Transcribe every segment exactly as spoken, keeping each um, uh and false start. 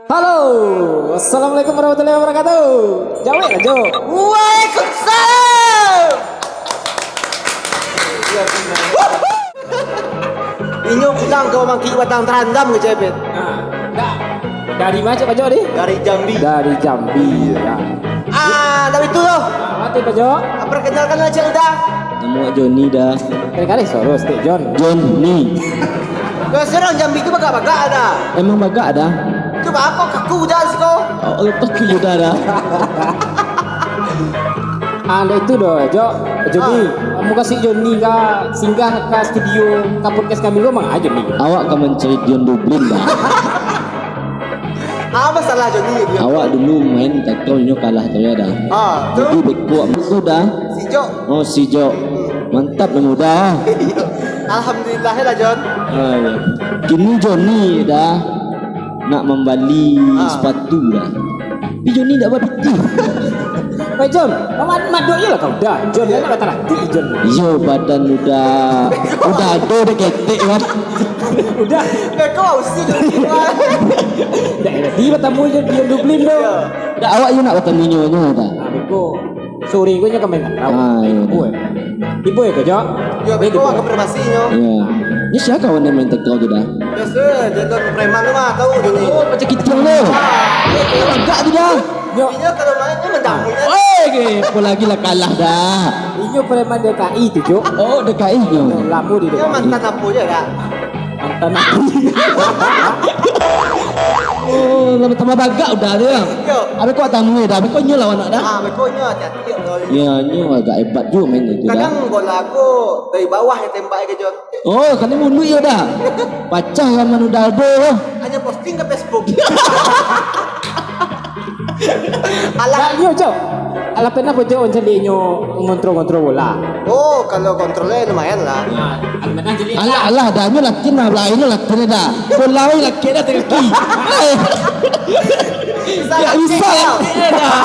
Halo, assalamualaikum warahmatullahi wabarakatuh. Jawek lah, Jo. Waalaikumsalam. Inyo pulang ka mangkik batang tarandam ka Jebet. Nah, dah. Dari ma cek Pajo tadi? Dari Jambi. Dari Jambi, ya. Ah, dari itu loh. Ah, mati Pajo. Perkenalkan lah cek udah. Namo Joni dah. Kali-kali suaro stik Jon. Joni. Kau surang Jambi tu bagak-bagak dah. Emang bagak dah. Cuba apa kaku dah siko? Oh, kaku juga dah. Ah, ndak itu doh, Jo. Joni, ah, kamu kasih Joni ka singgah ka studio ka podcast kami ko mang aja ni. Awak ka mancari Dion Dublin dah. Apa salah Joni? Awak dulu main takraw nyo kalah tu ya dah. Ah, tu? Jadi beko tu dah. Si Jo. Oh, si Jo. Mantap namo dah. Alhamdulillah ya lah, Jon. Ah, ya. Kini Joni dah nak mambali, ah, sepatu dah. Tapi Joni dak bapitih. Weh, Jon, mad-, madok je lah kau dah. Jon, dak nak bataratik, Jon. Iyo, badan udah, udah ado, udah ketek kan. Udah. Beko usi Joni. Dak jadi batamu je Dion Dublin tu. Iyo. Dak, awak je nak batamu nyo, nyo dah. Ah, beko. Sore ko nyo ka main takraw. Ah, iyo. Ibo, eh. Ibo, eh, ko, Jo? Yo, beko ka privasi nyo. Iyo. Ni sia kawan nan main takraw tu dah? Biaso, jalur preman tu mah, tahu Joni. Oh, macam kitiang tu. Ah. Agak tu dah. Yo. Inyo kalau main tu mendampingnya. Oi, ke, apa lagi lah kalah dah. Inyo preman D K I tu, Jo. Oh, D K I nyo. Lamo di Inyo D K I. Mantan apa je dah? Mantan apa? Oh, tambah, tambah bagak udah tu ya. Yo. Abis kau tamu ya dah, abis kau nyo lawan nak dah. Ah, beko nyo hati-hati ya, Jon. Ya, nyo agak hebat juga main itu dah. Kadang bola ko dari bawah yang tembak ke, Jon. Oh, kena muluik ya dah. Pacah kan Manu Daldo. Hanya posting ke Facebook. Alah. Dak, iyo, Cok. Alah, pernah po, Cok, mancaliak inyo ngontrol-ngontrol bola? Oh, kalau kontrolnya lumayan lah. Nah, alah, pernah caliak. Alah, alah, dah, inyo latihan lah, lah, inyo latihan dah. Bola, inyo latihan dah, tengah ki. Bisa latihan dah.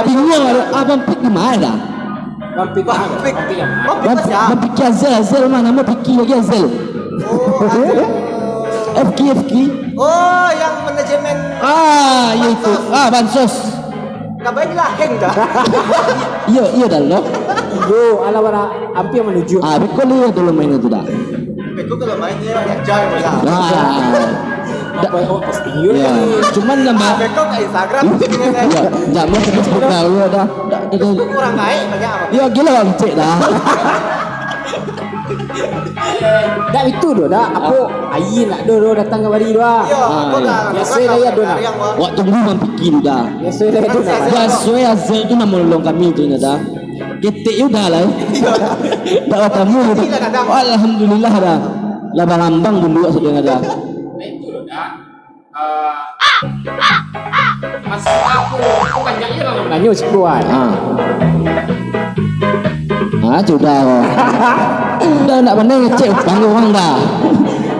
Bingung, Abang Pik di mana dah? Bang Pik. Bang Pik. Bang Pik Bang, siapa? Bang Piki Azel, Azel mah, namo Piki lagi Azel. Oh, Azel. F K, F K. Oh, yang manajemen. Ah, ya itu. Bansos. Ah, bansos. Kabarnyo lah heng dah. Iyo, iyo dah lo. Iyo, alah bara hampir manuju. Ah, beko lu dulu main itu dah. Beko kalau main dia banyak jam lah. Ah. Apa, oh, pasti. Ya, cuman nambah. Ah, beko ka Instagram sini kan. Ya, jangan Facebook dah, ya dah. Dah, dah, dah. Kurang gaek banyak apa? Ya, gila lah, cek dah. Dak itu doh, dak. Apo, aia nak doh, doh datang kamari doh, ah. Iyo, ah, apo iyo. Dah, biaso lah, ado nak. Wak tunggu Bang Piki dulu dah. Biaso lah, ado nak. Biaso Azel tu nak manolong kami tu, dah. Ketek yo dah lah. Iyo. Dak batamu tu. Alhamdulillah dah kadang. Alhamdulillah dah. Lah barambang dulu kat situ dah. Nah, itu doh, dak. Ah, masih aku, aku banyak je lah nanyo siko kan. Ah. Ah, sudah ko. Udah ndak pandai ngecek utang urang dah.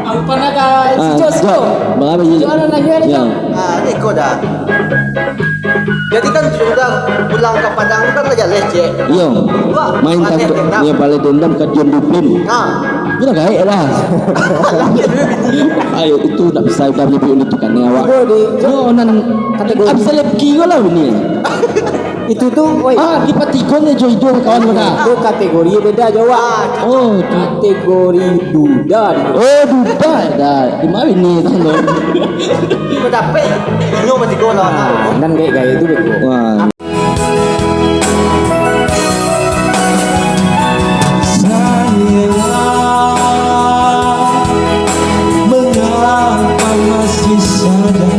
Aku pernah ka Ah, siko, siko. Jok. Berapa je? Jok, anak nanyo ni, Jok. Ah, ni ko dah. Jadi kan sudah pulang ka Padang kan lah jaleh, Cek. Iyo. Wah, main balas satu, dendam. Iyo, balas dendam ka Dion Dublin. Ah. Iyo lah gaek lah. Ayo, itu ndak bisa udah nyebut itu kan, ya, awak. Ibo di, yo, nan kategori. Abis lagi kau lah ini. Itu tu, oi. Ah, di patigon je jo itu kawan kau dah. Itu kategori beda jo, Wak. Oh, tu. Kategori duda di. Oh, duda dah. Di mana ini tu? Kau dapet inyo mati kau lah. Ah, nan gaek-gaek tu beko. Wah. Sayang, mengapa masih sadar?